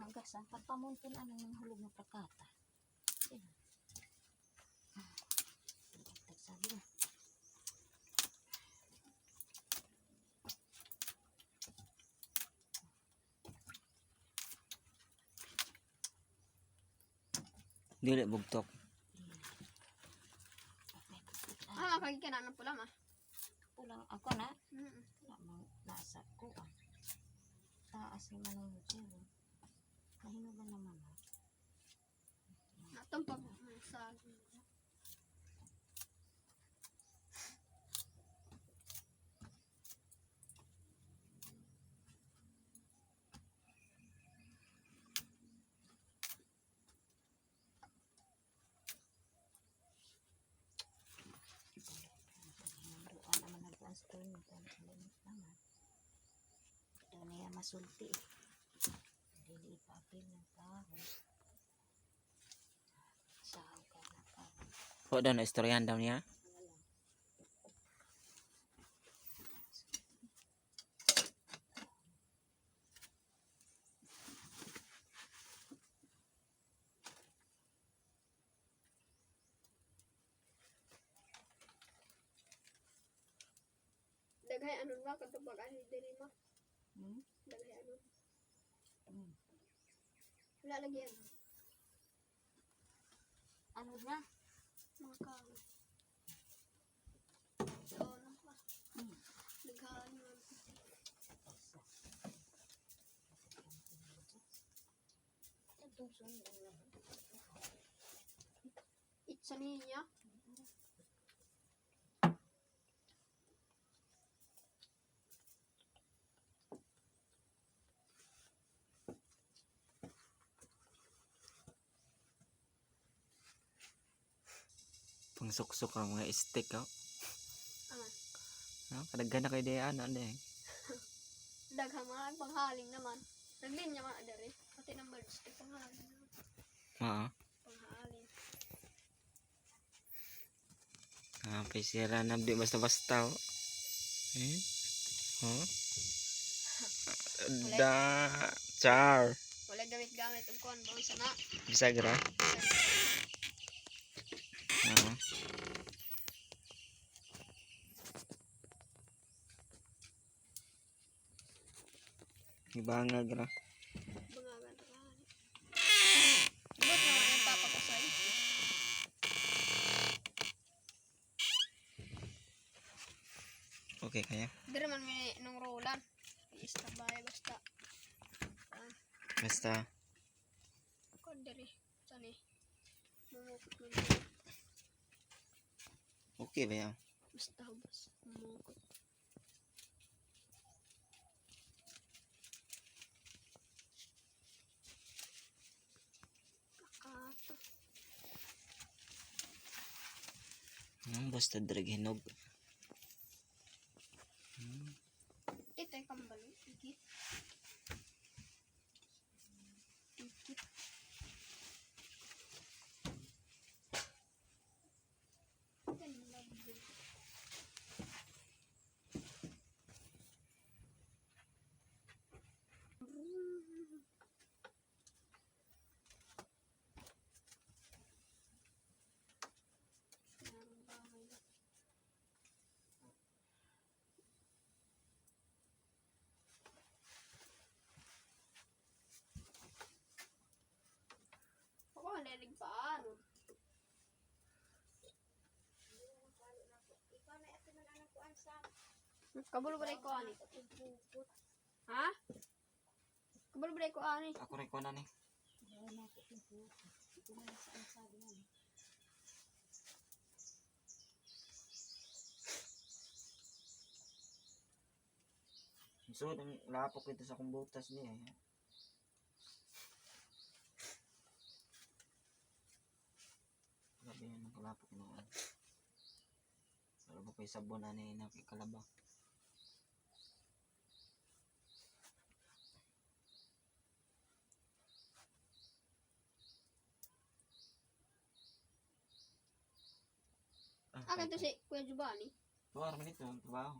Magasa, pagpamunton anong mga hulog na prakata. Ayun. Ah, tagsabi na. Dili bugtok. Ah, kagi ka na ng pula ma. Pulang ako na. Wala mang nasa ko ah. Taas ni manong sir. Mahinugan naman ah. Natong pag sa Hinanduan naman nagkuan sa tuwing naman. Doon niya masulti eh. Dili ipapil ng kahoy. Sahaw ka na kahoy. Wa daw na istoryahan daw niya. Wala. Daghay anon ba kadto pag ani diri ma. Hmm? Daghay anon. Hmm. Wala lagi ano. Ano na? Mga kahoy. So, ano pa? Daghan man. Itong sundan na. Itsa niya. Pangsuksok ang mga stick oh. Ah, No, kadaghan na kay di ano ano eh. Daghan mga panghaling naman. Naglinya man diri. Pati ng birds stick panghaling naman. Oo. Panghaling. Ah, paisira na di basta-basta oh. Eh? Huh? Da char. Wala gamit-gamit og kuan ba unsa na. Bisag ra. Oo. Ibangag ra. Bungagan ta ka. Ibot naman ang papakasay. Okay kaya. Diri man mi nung rolan. Istabay basta. Ah, Basta kuan diri. Sani. Mumukot man diri. okay ba yan? Basta hubos. Mumukot. Kakato. Basta drag hinog. Ito ay kambalo. Ikit. Ikit. Ako, nalilig pa ano. Ikaw na ito man anong kuan sa Kabulo ba ko ani? Ha? Kabulo ba ko ani? Ako rin ko na ni. So, ang lapok ito sa kumbutas niya. Eh. Grabe yun ang kalapok noon. Pero ba kay sabon na ni nakikalaba. Ah, kanto si Kuya Giovanni. Tuwa raman ito, ang trabaho.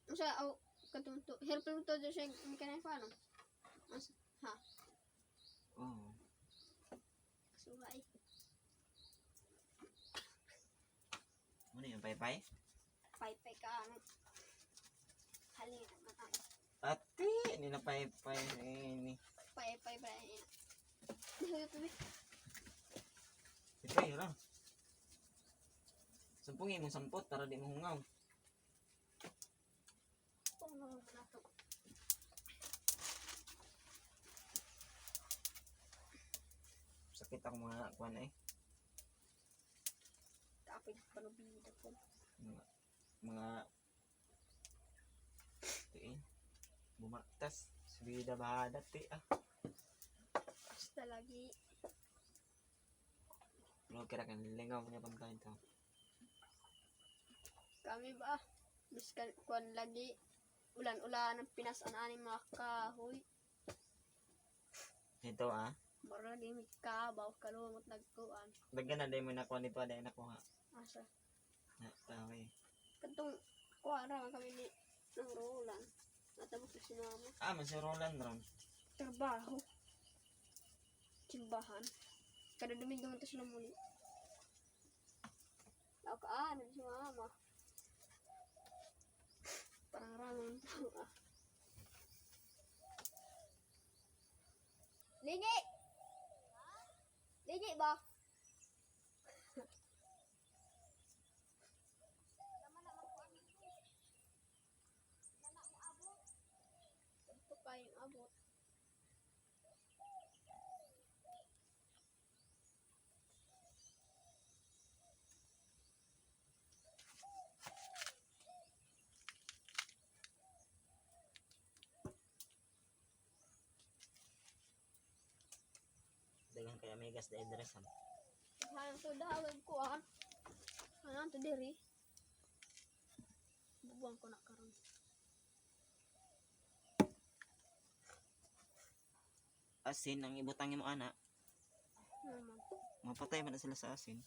Unsa aw kanto to. Help to siya mi kanay pa ano. Unsa? Ha. Paypay? Paypay ka ano. Halin naman ang Ate, ni na paypay ni. paypay ba ina. Dito to. Paypay ra. Sampungin mo sampot para di mo hungaw. Puno na to. Sakit ako mga kuan eh. Kapoy panubida po. Mga tiin. Bumaktas. Subida bahada ti ah. Basta lagi. Pero kira kan lingaw niya pantay to. Kami ba? Biskan kuan lagi. Ulan-ulan ang Pinas ang aning mga kahoy. Ito ah. Mura lagi may kabaw kalumot nagkuan. Daghan na dahil mo nakuha nito dahil nakuha. Asa. Na tawi. Katong kuan ra man kami ni ng Roland. Natabok na si mama. Ah, man si Roland ron. Trabaho. Simbahan. Kada Domingo man to sila muli. Tao ka ah, si mama. Parang ramon to ah. Ligi! Ligi ba? Ito pa yung abot. Daghan kay amigas dahil dress ah. Hanang to dawag ko ah. Hanang to diri. Bubuan ko na karon. Asin ang ibutang mo ana. Naman. Mapatay man na sila sa asin.